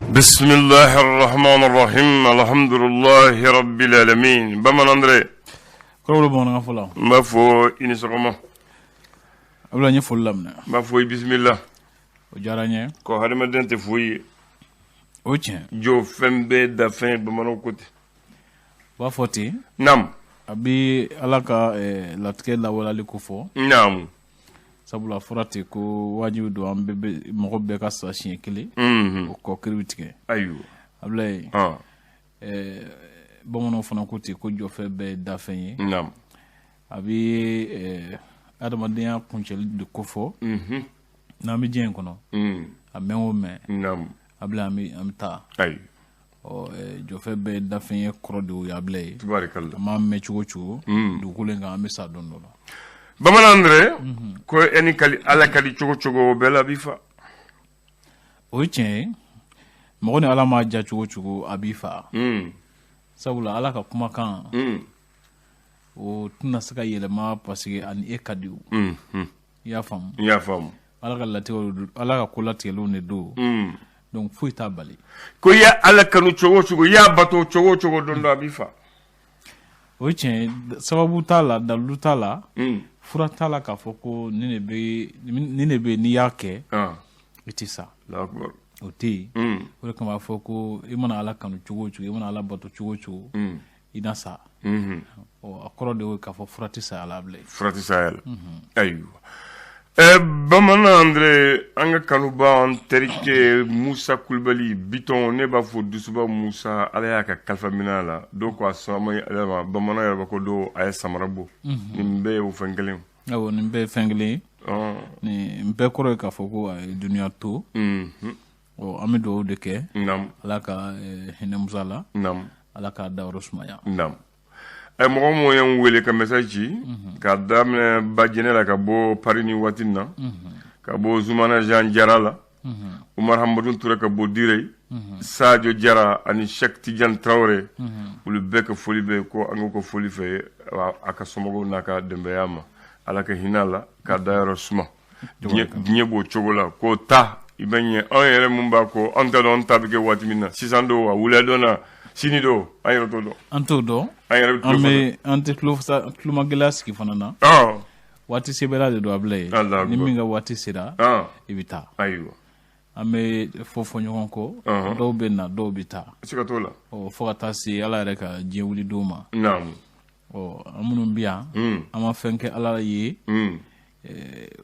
Bisimilahi rahmani rahim alhamdulillahi rabbil alamin. Bamanan Andre. Kɔrɔbɔrɔ bamanankan fɔla. N b'a fɔ i ni sɔgɔma. Abulayi, n ye foli laminɛ. N b'a fɔ i bisimila. O diyara n ye. Ko hadamaden tɛ foyi ye. O tiɲɛ. Jɔ fɛn bɛɛ dafɛn, bamananw ko ten. U b'a fɔ ten. Naamu. A bɛ Ala ka latigɛ lawaleyali ko fɔ. Naamu. Sabula a fɔra ten ko wajibi don an bɛɛ mɔgɔ bɛɛ ka sa siɲɛ kelen. O kɔ kiri bɛ tigɛ. Ayiwa. Abulayi. Bamananw fana ko ten ko jɔfɛn bɛɛ ye dafɛn ye. Naamu. A bɛ adamadenya kuncɛli de kofɔ. N'an bɛ diɲɛ in kɔnɔ. A mɛn o mɛn. Naamu. Abulayi, an bɛ taa. Ayi. Ɔ jɔfɛn bɛɛ ye dafɛn ye kɔrɔ de ye Abulayi. Tubaarikala. An b'a mɛn cogo o cogo. Dugukolo in kan, an bɛ sa don dɔ la. Bamanan Andre, ko e ni kali Ala ka di cogo cogo, o bɛɛ la a b'i fa. O ye tiɲɛ ye, mɔgɔ ni Ala m'a diya cogo cogo, a b'i fa. Sabula Ala ka kumakan, o tɛna se ka yɛlɛma parce que ani e ka di o. I y'a faamu? N y'a faamu. Ala ka latigɛw, Ala ka ko latigɛlenw de don. Donc foyi t'a bali. Ko i y'a Ala kanu cogo o cogo, i y'a bato cogo o cogo, don dɔ a b'i fa. O ye tiɲɛ ye, sababu t'a la, dalilu t'a la, fura t'a la k'a fɔ ko nin de bɛ nin de bɛ n'i y'a kɛ i tɛ sa. O tɛ yen. O de kama a fɔ ko i mana Ala kanu cogo o cogo, i mana Ala bato cogo o cogo, i na sa. Ɔ a kɔrɔ de ye k'a fɔ fura tɛ saya la bilen. Fura tɛ saya la. Ayiwa. Bamanan Andre, an ka kanuba, an terikɛ Musa Kulubali Bitɔn, ne b'a fɔ Dusuba Musa, Ala y'a ka kalifa minɛ a la. Dɔw ko a sɔn ma Ala ma, bamanan yɛrɛ b'a ko dɔw a ye samara bɔ. Nin bɛɛ ye o fɛn kelen. Awɔ, nin bɛɛ ye fɛn kelen ye. Nin bɛɛ kɔrɔ ye k'a fɔ ko a ye dunuya to. Ɔ an bɛ dugawu de kɛ. Naamu. Ala ka hinɛ Musa la. Naamu. Ala k'a dayɔrɔ sumaya. Naamu. Mɔgɔ minnu ye n wele ka message ci, k'a daminɛ Bajɛnɛ la ka bɔ Paris ni waati in na, ka bɔ Zumana Jean Jara la, Umar Hamadu Ture ka bɔ Dire, Sadio Jara ani Cheikh Tidiane Traoré, olu bɛɛ ka foli bɛ ko an ka foli fɛ a ka somɔgɔw n'a ka denbaya ma. Ala ka hinɛ la k'a dayɔrɔ suma. Diɲɛ b'o cogo la ko ta i bɛ ɲɛ an yɛrɛ mun b'a ko an t'a dɔn an ta bɛ kɛ waati min na, sisan don wa, wula don na, sini don, an yɛrɛ t'o dɔn. An t'o dɔn. An yɛrɛ an bɛ an tɛ tulomagɛlɛya sigi fana na. Waati sebɛra de don Abulayi. Ni min ka waati sera, i bɛ taa. Ayiwa. An bɛ fɔ ɲɔgɔn kɔ. Dɔw bɛ na, dɔw bɛ taa. Siga t'o la. Ɔ fo ka taa se Ala yɛrɛ ka diɲɛ wuli don ma. Naamu. Ɔ an minnu bɛ yan, an ma fɛn kɛ Ala ye.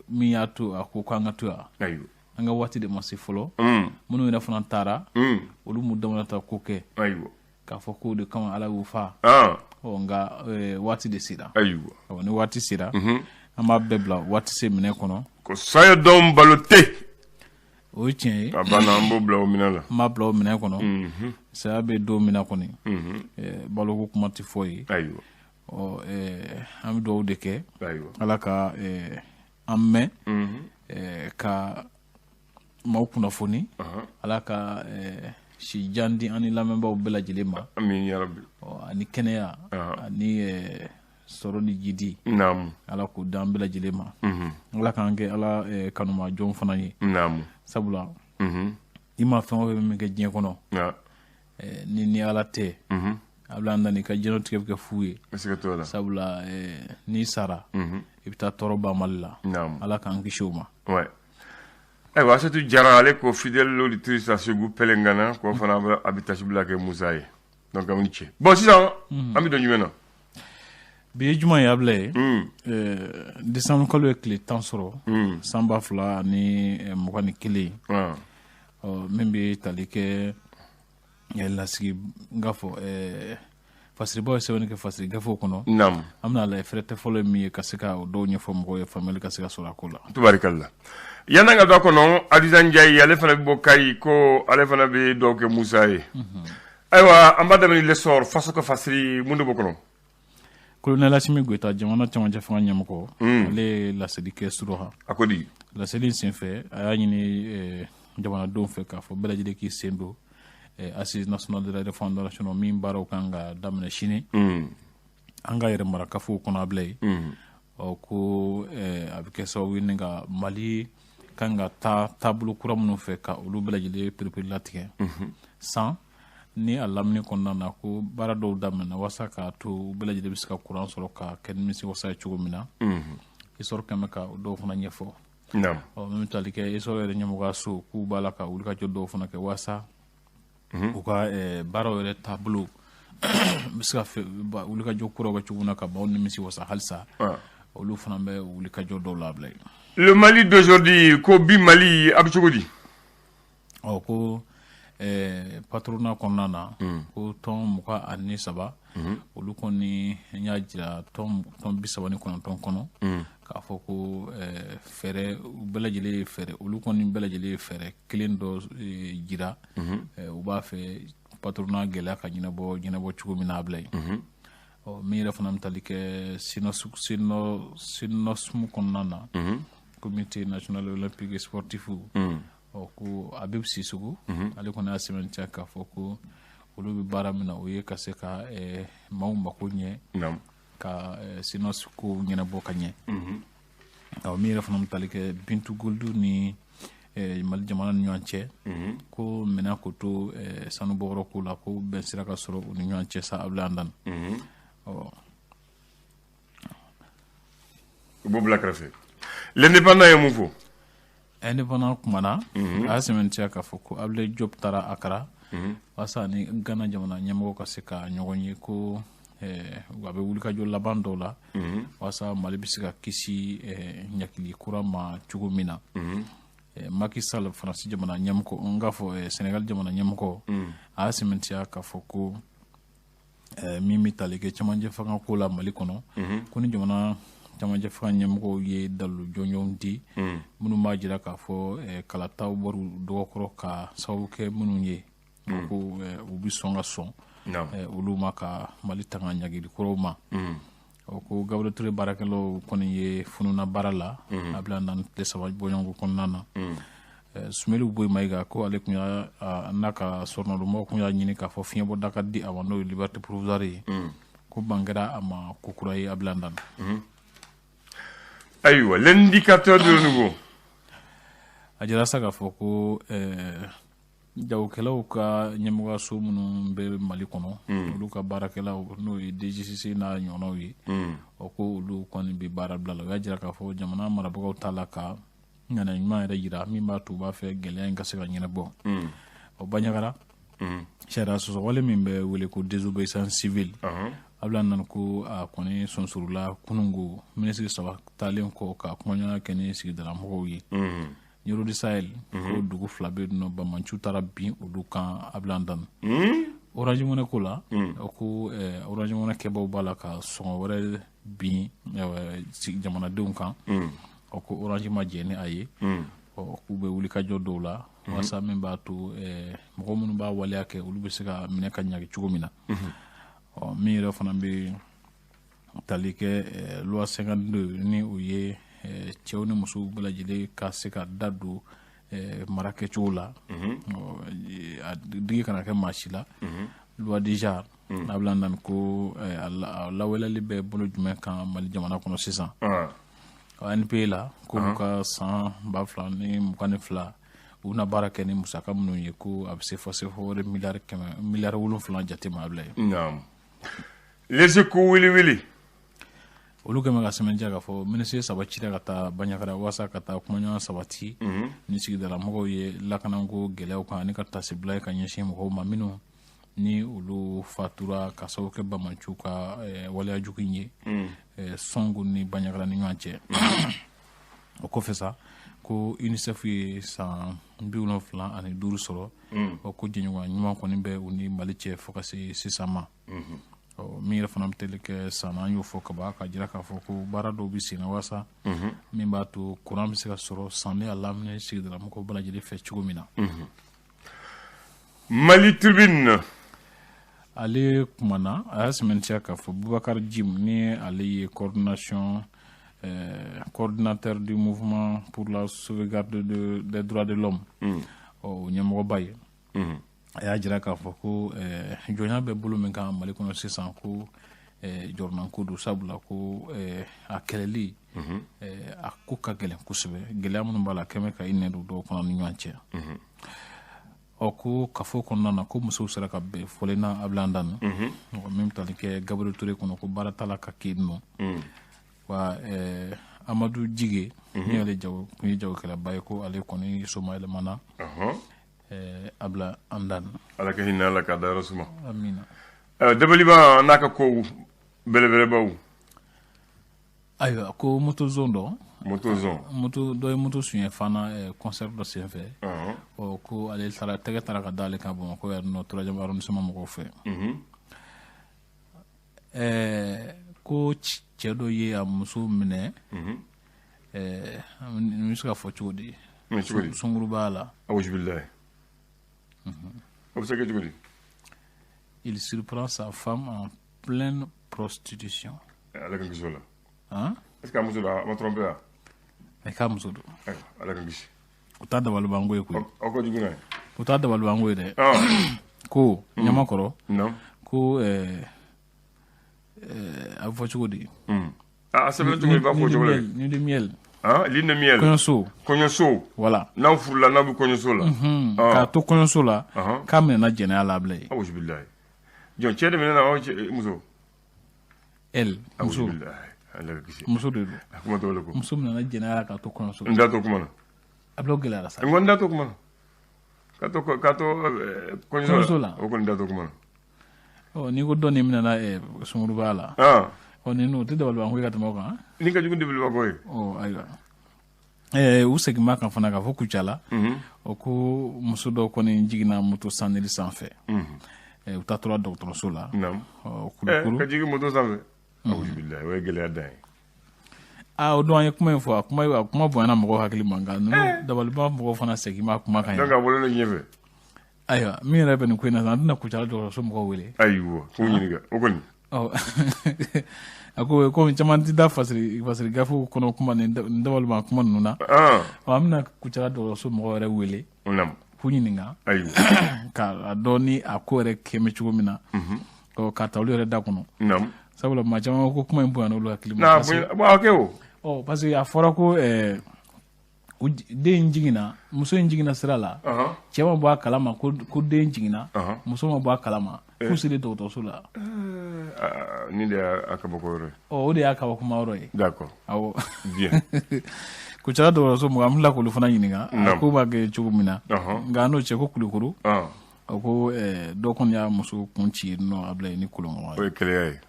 Min y'a to a ko k'an ka to yan. Ayiwa. An ka waati de ma se fɔlɔ. Minnu yɛrɛ fana taara, olu m'u damana ta ko kɛ. Ayiwa. K'a fɔ k'o de kama Ala y'u fa. Ɔ nka waati de sera. Ayiwa. Ɔ ni waati sera, an b'a bɛɛ bila waati se minɛ kɔnɔ. Ko saya dɔn balo tɛ. O ye tiɲɛ ye. A banna, an b'o bila o minɛ la. An b'a bila o minɛ kɔnɔ. Saya bɛ don min na kɔni, baloko kuma tɛ fɔ ye. Ayiwa. Ɔ an bɛ dugawu de kɛ. Ayiwa. Ala ka an mɛn ka maaw kunnafoni. Ala ka si jan di an ni lamɛnbaaw bɛɛ lajɛlen ma. Amin ya rabbi. Ɔ ani kɛnɛya, ani sɔrɔ ni jidi. Naamu. Ala k'o d'an bɛɛ lajɛlen ma. Ala k'an kɛ Ala kanuma jɔn fana ye. Naamu. Sabula i ma fɛn o fɛn min kɛ diɲɛ kɔnɔ, ni Ala tɛ, a bɛ an i ka diɲɛlatigɛ bɛ kɛ fu ye. Siga t'o la. Sabula n'i sara, i bɛ taa tɔɔrɔ banbali la. Naamu. Ala k'an kisi o ma. Ouais. Ayiwa, Asetu Jara, ale ko fidèle auditrice à Segu Pelengana, ko fana bɛ a bɛ tasibila kɛ Musa ye. Donc an ni ce. Bon, sisan an bɛ don jumɛn na? Bi ye juma ye Abulayi. Décembre kalo ye tile 10 sɔrɔ. San 2021. Ɔ min bɛ tali kɛ lasigi n k'a fɔ fasiribaw ye sɛbɛnni kɛ fasiri gafew kɔnɔ. Naamu. An bɛna lajɛ fɛrɛtɛ fɔlɔ ye min ye ka se ka o dɔw ɲɛfɔ mɔgɔw ye, faamuyali ka se ka sɔrɔ a ko la. Tubarikalla. Yan'an ka don a kɔnɔ, Adiza Njayi, ale fana bɛ bɔ Kayi, ko ale fana bɛ dugawu kɛ Musa ye. Ayiwa, an b'a daminɛ L'Essor, faso ka fasiri, mun de b'o kɔnɔ? Colonel Assimi Goïta, jamana cɛmancɛ fanga ɲɛmɔgɔ, ale ye laseli kɛ Suroha. A ko di? Laseli in senfɛ, a y'a ɲini jamanadenw fɛ k'a fɔ bɛɛ lajɛlen k'i sen don Assise nationale de la refondation min baaraw kan ka daminɛ sini. An ka yɛrɛ marakafow kɔnɔ Abulayi. Ɔ ko a bɛ kɛ sababu ye ni ka Mali Kan ka taa taabolo kura minnu fɛ ka olu bɛɛ lajɛlen perepere latigɛ san ni a lamini kɔnɔna na, ko baara dɔw daminɛna walasa k'a to u bɛɛ lajɛlen bɛ se ka kuran sɔrɔ ka kɛ nimisi wasa ye cogo min na. Essor kɛmɛ ka o dɔw fana ɲɛfɔ. Ɔ, min bɛ tali kɛ Essor yɛrɛ ɲɛmɔgɔyaso, k'u b'a la ka wulikajɔ dɔw fana kɛ walasa u ka baaraw yɛrɛ taabolo bɛ se ka wulikajɔ kuraw kɛ cogo min na ka maaw nimisi wasa halisa. Olu fana bɛ wulikajɔ dɔw labila yen. Le Mali d'aujourd'hui ko bi Mali a bɛ cogo di? Ɔ, ko patronat kɔnɔna na, ko tɔn 23, olu kɔni y'a jira tɔn 39 kɔnɔ k'a fɔ ko fɛɛrɛ u bɛɛ lajɛlen ye fɛɛrɛ, olu kɔni bɛɛ lajɛlen ye fɛɛrɛ kelen dɔ jira. U b'a fɛ patronat gɛlɛya ka ɲɛnabɔ cogo min na, a bila yen. Ɔ, min yɛrɛ fana bɛ tali kɛ SYNOSM kɔnɔna na, Comité national olympique et sportif, ɔ, ko Habib Sissoko, ale kɔni y'a sɛmɛntiya k'a fɔ ko olu bɛ baara min na, o ye ka se ka maaw mako ɲɛ, ka SYNOS ko ɲɛnabɔ ka ɲɛ. Ɔ, min yɛrɛ fana bɛ tali kɛ Bintu Gold ni Mali jamana ni ɲɔgɔn cɛ, ko minɛn ko to sanu bɔyɔrɔ ko la, ko bɛn sera ka sɔrɔ u ni ɲɔgɔn cɛ sa, a an dan. Ɔ. U b'o bila kɛrɛfɛ. L'Indépendant ye mun fɔ? Indépendant kumana, a y'a sɛmɛntiya k'a fɔ ko Abdoulaye Diop taara Akara walasa ni Ghana jamana ɲɛmɔgɔ ka se ka ɲɔgɔn ye, ko a bɛ wulikajɔ laban dɔw la walasa Mali bɛ se ka kisi ɲakili kura ma cogo min na. Macky Sall, Faransi jamana ɲɛmɔgɔ, n k'a fɔ Sénégal jamana ɲɛmɔgɔ, a y'a sɛmɛntiya k'a fɔ ko min bɛ tali kɛ cɛmancɛ fanga ko la Mali kɔnɔ, ko ni jamana cɛmancɛ fanga ɲɛmɔgɔw ye dalilu jɔnjɔnw di minnu b'a jira k'a fɔ kalataw bɔr'u dɔgɔkɔrɔ ka sababu kɛ minnu ye, ko u bɛ sɔn ka sɔn olu ma ka Mali tanga ɲagili kuraw ma. O ko Gabriel Touré baarakɛlaw kɔni ye fununa baara la a bila na tile 3 bɔɲɔgɔnko kɔnɔna na. Soumeylou Boubèye Maïga, ko ale tun y'a n'a ka sɔrɔnadonmɔgɔw tun y'a ɲini k'a fɔ fiɲɛbɔda ka di a ma, n'o ye liberté provisoire ye, ko ban kɛra a ma ko kura ye a bila dan. Ayiwa, L'Indicateur du Renouveau. A jira sa k'a fɔ ko jagokɛlaw ka ɲɛmɔgɔyaso minnu bɛ Mali kɔnɔ, olu ka baarakɛlaw, n'o ye DGCC n'a ɲɔgɔnnaw ye, o ko olu kɔni bɛ baara bila la. O y'a jira k'a fɔ jamana marabagaw t'a la ka ŋaniya ɲuman yɛrɛ jira min b'a to u b'a fɛ gɛlɛya in ka se ka ɲɛnabɔ. O Bandiagara, sariya sɔsɔ wale min bɛ wele ko désobéissance civile, a bila nana ko a kɔni sonsorila kunungo, minisiri saba taalen kɔ ka kumaɲɔgɔnya kɛ ni sigidala mɔgɔw ye. Nioro du Sahel, ko dugu fila bɛ yen nɔ, banbaanciw taara bin olu kan, a bila dan. Orange Money ko la, o ko Orange Money kɛbaw b'a la ka sɔngɔ wɛrɛ bin jamanadenw kan. O ko Orange ma jɛn ni a ye. Ɔ, k'u bɛ wulikajɔ dɔw la walasa min b'a to mɔgɔ minnu b'a waleya kɛ, olu bɛ se ka minɛ ka ɲagi cogo min na. Ɔ, min yɛrɛ fana bɛ tali kɛ loi 52, ni o ye cɛw ni musow bɛɛ lajɛlen ka se ka da don mara kɛcogo la, a digi kana kɛ maa si la, loi du genre, n'a bila nani ko a lawaleyali bɛ bolo jumɛn kan Mali jamana kɔnɔ sisan. ANPE la, ko u ka san 2022, u bɛna baara kɛ ni musaka minnu ye, ko a bɛ se fɔ CFA wari miliyari 100, miliyari 7 jate ma, a bila yen. Naam. Les Échos, wili wili. Olu kɛlen bɛ ka sɛmɛntiya k'a fɔ minisiri saba cira ka taa Bandiagara walasa ka taa kumaɲɔgɔn sabati ni sigidala mɔgɔw ye lakanako gɛlɛyaw kan, ani ka tasibila ye ka ɲɛsin mɔgɔw ma minnu ni olu fatura ka sababu kɛ banbaanciw ka waleya jugu in ye Sɔngu ni Bandiagara ni ɲɔgɔn cɛ. O kɔfɛ sa, ko UNICEF ye san 75 sɔrɔ. O ko jɛɲɔgɔnya ɲuman kɔni bɛ u ni Mali cɛ fo ka se sisan ma. Ɔ, min yɛrɛ fana bɛ teli kɛ san, an y'o fɔ kaban ka jira k'a fɔ ko baara dɔw bɛ sen na walasa min b'a to kuran bɛ se ka sɔrɔ san ni a lamini sigidala mɔgɔw bɛɛ lajɛlen fɛ cogo min na. Mali Tribune. Ale kumana, a y'a sɛmɛntiya k'a fɔ Boubacar Djim, ni ale ye coordinateur du Mouvement pour la sauvegarde des droits de l'homme, o ɲɛmɔgɔba ye, a y'a jira k'a fɔ ko jɔnya bɛ bolo min kan Mali kɔnɔ sisan, ko Jɔrɔnanko don, sabula ko a kɛlɛli a ko ka gɛlɛn kosɛbɛ. Gɛlɛya minnu b'a la, kɛmɛ ka i nɛ don dɔw kɔnɔ ni ɲɔgɔn cɛ. Ɔ ko kafo kɔnɔna na, ko musow sera ka bɛn fɔlen na Abilanda mɔgɔ min bɛ tali kɛ Gabriel Touré kɔnɔ, ko baara t'a la ka kɛ yen nɔ. Wa Amadu Jige, min y'ale jago kun ye, jagokɛlaba ye, ko ale kɔni somayɛlɛmana Abila Andan. Ala ka hinɛ ala ka dayɔrɔ suma. Amina. Dabaliban n'a ka kow belebelebaw. Ayiwa, ko moto zon dɔ. Moto zon. Moto dɔ ye moto suɲɛ fana concert dɔ senfɛ. Ɔ ko ale taara, tɛgɛ taara ka d'ale kan Bamakɔ yan nɔ, troisième arrondissement mɔgɔw fɛ. Ko cɛ dɔ ye a muso minɛ, n bɛ se ka fɔ cogo di? Cogo di? Sunkuruba la. Awuzubilayi, o bɛ se ka kɛ cogo di? Il surprend sa femme en pleine prostitution. Ala ka kisi o la. Hein? Est ce que a muso don, a ma trompé wa? Mais k'a muso don. Ayiwa, ala ka kisi. O t'a dabalibanko ye koyi. Aw ka jugu n'a ye. O t'a dabalibanko ye dɛ. Ko Ɲamakɔrɔ. Non. Ko a bɛ fɔ cogo di? A sɛbɛn cogo, i b'a fɔ cogo la. Lune de miel. Ah, lune de miel. Kɔɲɔso. Kɔɲɔso. Voilà. N'aw furula, n'aw bɛ kɔɲɔso la. K'a to kɔɲɔso la, k'a minɛna jɛnɛya la, Abila ye. Awuzubilayi, jɔn, cɛ de minɛna aw cɛ, muso? Elle, muso. Awuzubilayi, ala ka kisi. Muso de don. A kuma t'o la ko. Muso minɛna jɛnɛya la k'a to kɔɲɔso. N da to kuma na. Abila, o gɛlɛyara sa. N ko n da to kuma na, k'a to kɔɲɔso la. O kɔni da to kuma na. Ɔ n'i ko dɔ nin minɛna sunkuruba la, ɔ nin o tɛ dabalibanko ye ka tɛmɛ o kan. Ni ka jugu dabalibanko ye. Ɔ ayiwa, u segin b'a kan fana k'a fɔ Kucala, o ko muso dɔ kɔni jiginna moto sanili sanfɛ. U taatɔla dɔgɔtɔrɔso la. Ɔ Kulukuru. Ka jigin moto sanfɛ, awuzubilayi, o ye gɛlɛya dan ye. Aa, o don an ye kuma in fɔ, a kuma bonyana mɔgɔw hakili ma, nka ninnu dabaliban mɔgɔw fana segin b'a kuma kan. Donc a bɔlen don ɲɛfɛ. Ayiwa, min yɛrɛ bɛ nin ko in na sisan, an tɛna Kucala dɔgɔtɔrɔso mɔgɔw wele. Ayiwa, k'u ɲininka o kɔni. Ɔ a ko komi caman tɛ da fasiri fasiri gafew kɔnɔ kuma nin dabaliban kuma ninnu na. Ɔ an bɛna Kucala dɔgɔtɔrɔso mɔgɔw yɛrɛ wele k'u ɲininka k'a dɔn ni a ko yɛrɛ kɛmɛ cogo min na, ɔ k'a ta olu yɛrɛ da kɔnɔ. Sabula maa caman ko kuma in bonyana olu hakili ma. N'a kɛ o. Ɔ parce que a fɔra ko den in jiginna, muso in jiginna sira la, cɛ ma bɔ a kalama ko den jiginna, muso ma bɔ a kalama f'u selen dɔgɔtɔrɔso la. Nin de y'a kabako yɔrɔ ye. Ɔ o de y'a kabakoma yɔrɔ ye. D'accord. Awɔ. Bien. Kucala dɔgɔtɔrɔso mɔgɔ, an bɛ tila k'olu fana ɲininka a ko b'a kɛ cogo min na. Nka n'o cɛ, ko Kulukoro, o ko dɔ kɔni y'a muso kun ci yen nɔ, a bila yen ni kolonɲɔgɔn ye. O ye keleya ye.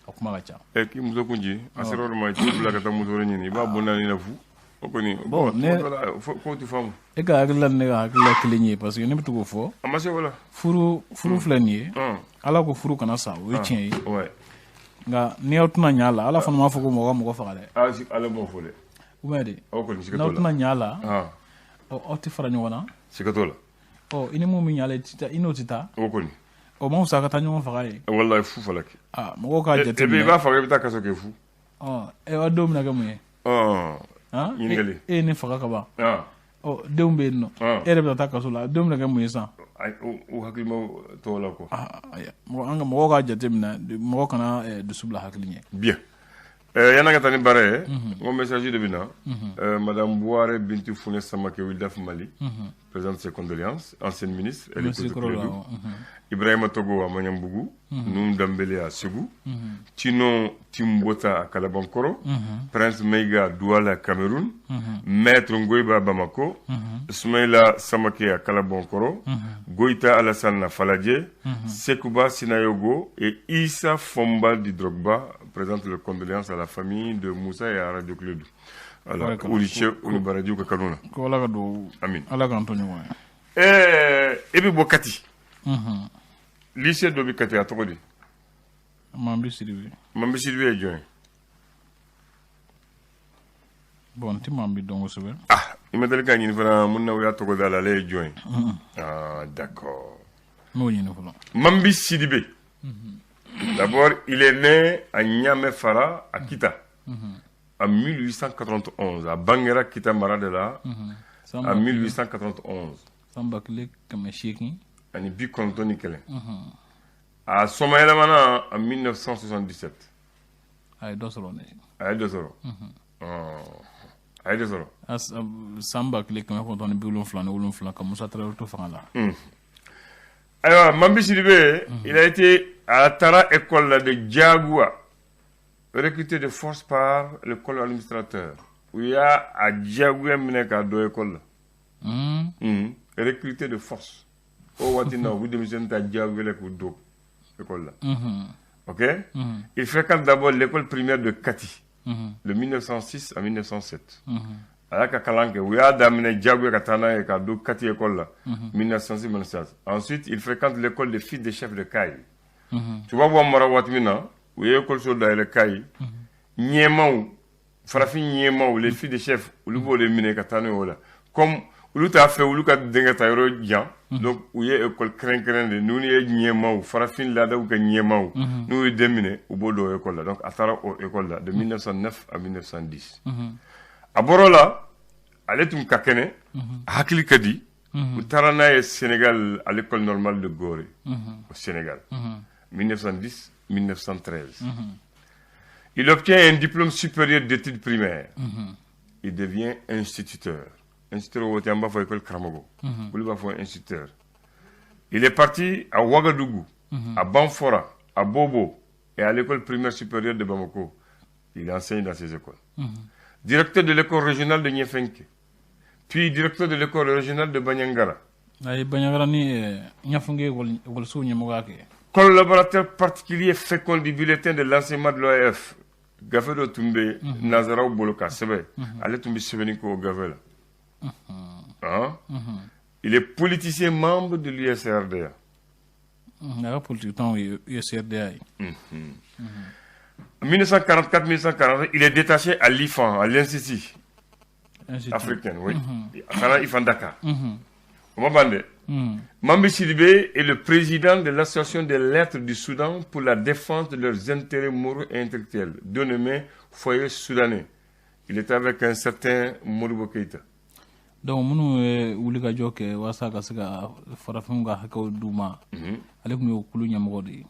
A kuma ka ca. K'i muso kun ci, a sera o de ma, i t'u bila ka taa muso wɛrɛ ɲini, i b'a bon naani na fu. O kɔni, bon, ne ko tɛ faamu. E ka hakilila ni ne ka hakilila kelen ye, parce que ne bɛ to k'o fɔ. A ma se o la. Furu filɛ nin ye, Ala ko furu kana sa, o ye tiɲɛ ye. Nka ni aw tɛna ɲɛ a la, Ala fana m'a fɔ ko mɔgɔ ka mɔgɔ faga dɛ. Ala m'o fɔ dɛ. Ou bien de. Aw kɔni, siga n'aw t'o la. Tɛna ɲɛ a la, ɔ aw tɛ fara ɲɔgɔn na. Siga t'o la. Ɔ i ni mun bɛ ɲɛ a la, i tɛ taa, i n'o tɛ taa. O kɔni. Ɔ ma fisa ka taa ɲɔgɔn faga ye. Walayi, fu falaki. Aa, mɔgɔw k'a jateminɛ. I b'a faga, i bɛ taa kaso kɛ fu. Ɔ ɛ denw bɛna kɛ mun ye? Ɲininkali. E ye ne faga ka ban. Ɔ denw bɛ yen nɔ. E yɛrɛ bɛ taa kaso la, denw bɛna kɛ mun ye sisan? O hakilima tɔw la quoi. Mɔgɔ an ka mɔgɔw k'a jateminɛ, mɔgɔ kana dusu bila hakili ɲɛ. Bien. Yan'an ka taa ni baara ye, n ko message de bɛ na. Madame Bouare Bintu Fune Samake, Wildaf Mali, présente ses condoléances, ancienne ministre, elle écoute Kledu. Ibrahima Togo à Magnambougou, Noum Dambélé à Ségou, Tino Timbota à Kalabankoro, Prince Meiga à Douala, Cameroun, Maître Ngoïba à Bamako, Ismaïla Samake à Kalabankoro, Goïta Alassane à Faladje, Sekouba Sinayogo et Issa Fomba du Drogba présentent leurs condoléances à la famille de Moussa et à Radio Kledu. Ala u ni ce, u ni baraji, u ka kanu na. Ko Ala ka dugawu. Amin. Ala k'an to ɲɔgɔn ye. E bɛ bɔ Kati. Lycée dɔ bɛ Kati, a tɔgɔ di? Manbi Sidibe. Manbi Sidibe ye jɔn ye? Bon, n tɛ Manbi dɔn kosɛbɛ. Ah, i ma deli k'a ɲini fana mun na u y'a tɔgɔ da la, ale ye jɔn ye? Ah, d'accord. N m'o ɲini fɔlɔ. Manbi Sidibe. D'abord, il est né à Niamefara, à Kita, en 1891. A bangera Kita mara de la en 1891. San 1881. Ani 91. A somayɛlɛmana en 1977. A ye dɔ sɔrɔ ne. A ye dɔ sɔrɔ. A ye dɔ sɔrɔ. San 1977 ka Musa Tarawele to fanga la. Ayiwa, Mambi Sidibé, il a été a taara école la de diyagoya, recruté de force par le colon administrateur. U y'a a diyagoya minɛ k'a don école la. Recruté de force. O waati na, u bɛ denmisɛnnin ta diyagoya la k'u don école la. Ok. Il fréquente d'abord l'école primaire de Kati de 1906 à 1907. A y'a ka kalan kɛ, u y'a daminɛ diyagoya ka taa n'a ye k'a don Kati école la 1906 1907. Ensuite, il fréquente l'école des fils des chefs de Kayi. Tubabu b'an mara waati min na, u ye école so dayɛlɛ Kayi. Ɲɛmaw, farafin ɲɛmaw, les fils des chefs, olu b'o de minɛ ka taa n'o ye o la. Comme olu t'a fɛ olu ka denkɛ ta yɔrɔ jan, donc u ye école kɛrɛnkɛrɛn de n'u ye ɲɛmaw, farafin laadaw ka ɲɛmaw, n'u ye den minɛ, u b'o don école la. Donc a taara o école la de 1909 à 1910. A bɔr'o la, ale tun ka kɛnɛ, a hakili ka di. U taara n'a ye Sénégal, à l'école normale de Gorée au Sénégal, 1910 1913. Il obtient un diplôme supérieur d'études primaires. Il devient instituteur. Instituteur o waati, an b'a fɔ école karamɔgɔ, olu b'a fɔ instituteur. Il est parti à Ouagadougou, à Banfora, à Bobo et à l'école primaire supérieure de Bamako. Il enseigne dans ces écoles. Directeur de l'école régionale de Niafunké, puis directeur de l'école régionale de Bandiagara. A ye Bandiagara ni Niafunké ekɔlisow ɲɛmɔgɔya kɛ. Collaborateur particulier fécond du bulletin de l'enseignement de l'OAF. Gafe dɔ tun bɛ nanzaraw bolo ka sɛbɛn, ale tun bɛ sɛbɛnni kɛ o gafe la. Hein? Il est politicien, membre de l'USRDA. A ka politique tɔn ye USRDA ye. En 1944-1945, il est détaché à l'IFAN, à l'Institut africain, oui. A taara IFAN Dakar. O ma ban dɛ. Mambi Sidibé est le président de l'Association des lettres du Soudan pour la défense de leurs intérêts moraux et intellectuels, dénommé Foyer Soudanais. Il était avec un certain Modibo Keïta. Donc minnu ye wulikajɔ kɛ walasa ka se ka farafinw ka hakɛw d'u ma, ale tun y'o kulu ɲɛmɔgɔ de ye.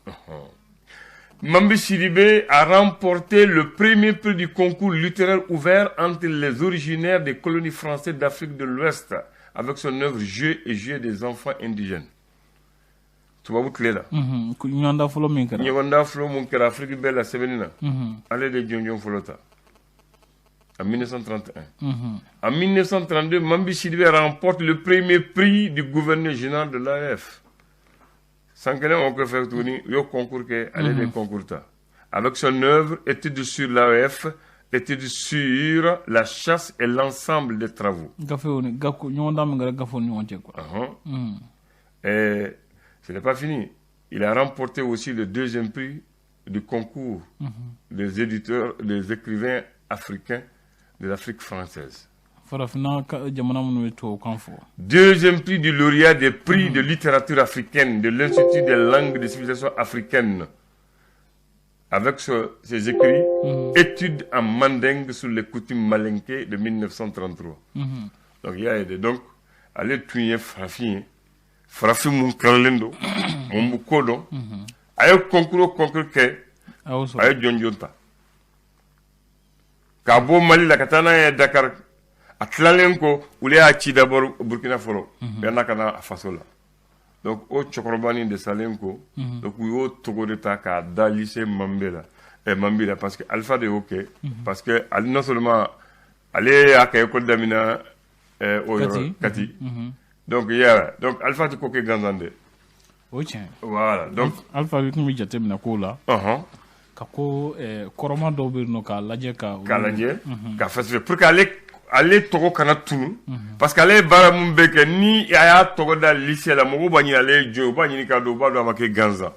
Mambi Sidibé a remporté le premier prix du concours littéraire ouvert entre les originaires des colonies françaises d'Afrique de l'Ouest avec son œuvre Jeux et Jeux des enfants indigènes. Tubabu tile la. Ɲɔgɔndan fɔlɔ min kɛra. Ɲɔgɔndan fɔlɔ mun kɛra Afrique bɛɛ la sɛbɛnni na, ale de jɔnjɔn fɔlɔ ta. En 1931. En 1932, Mambi Sidibé remporte le premier prix du gouverneur général de l'AOF. San kelen o kɔfɛ tuguni, u y'o concours kɛ, ale de concours ta. Avec son œuvre Études sur l'AOF, études sur la chasse et l'ensemble des travaux. Gafew ni gafe ɲɔgɔndan min kɛra gafew ni ɲɔgɔn cɛ quoi. Et ce n'est pas fini. Il a remporté aussi le deuxième prix du concours des éditeurs, des écrivains africains de l'Afrique française. Farafinna jamana minnu bɛ tubabukan fɔ. Deuxième prix du lauréat des prix de littérature africaine de l'Institut des langues de civilisation africaine. Avec ses écrits, Études en mandingue sur les coutumes malinké de 1933. Donc, il y a aidé. Donc, ale tun ye farafin ye, farafin mun kalanlen don, mun bɛ ko dɔn. A ye concours o concours kɛ, A y'o sɔrɔ. A ye jɔnjɔn ta. K'a bɔ Mali la ka taa n'a ye Dakar, a tilalen kɔ, olu y'a ci d'abord Burkina fɔlɔ, yan'a ka na a faso la. Donc o cɛkɔrɔba nin de salen kɔ, donc u y'o tɔgɔ de ta k'a da lycée Manbe la, Mambi la, parce que Alpha de y'o kɛ, parce que ale, non seulement ale y'a ka école daminɛ o yɔrɔ Kati. Kati. Donc i y'a ye, donc Alpha tɛ ko kɛ gansan dɛ. O tiɲɛ. Voilà, donc Alpha bɛ tun bɛ jate minɛ kow la. Ka ko kɔrɔma dɔw bɛ yen nɔ k'a lajɛ ka. K'a lajɛ k'a fɛsɛfɛ pour que ale tɔgɔ kana tunu, parce que ale ye baara mun bɛɛ kɛ, ni a y'a tɔgɔ da lycée la, mɔgɔw b'a ɲini ale ye jɔn ye, u b'a ɲini k'a dɔn, u b'a dɔn a ma kɛ gansan.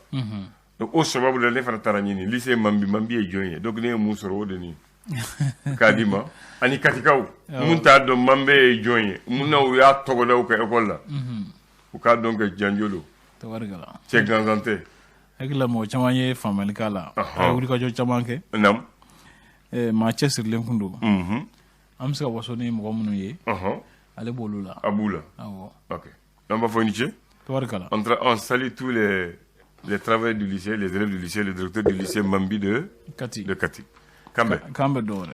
Donc o sababu la, ne fana taara ɲini lycée Mambi, Mambi ye jɔn ye. Donc ne ye mun sɔrɔ, o de nin k'a di ma ani Katikaw mun t'a dɔn Manbe ye jɔn ye, mun na u y'a tɔgɔ da u ka école la, u k'a dɔn ka janjo don. Tabarikala. Cɛ gansan tɛ. Hakili la, mɔgɔ caman ye faamuyali k'a la. A ye wulikajɔ caman kɛ. Maa cɛsirilen kun don. An bɛ se ka waso ni mɔgɔ minnu ye, ale b'olu la. A b'u la. Awɔ. Ok, an b'a fɔ i ni ce. Tabarikala. On salue tous les Les travailleurs du lycée, les élèves du lycée, le directeur du lycée Mambi de Kati. de Kati. K'an bɛn. K'an bɛ dɔw wɛrɛ.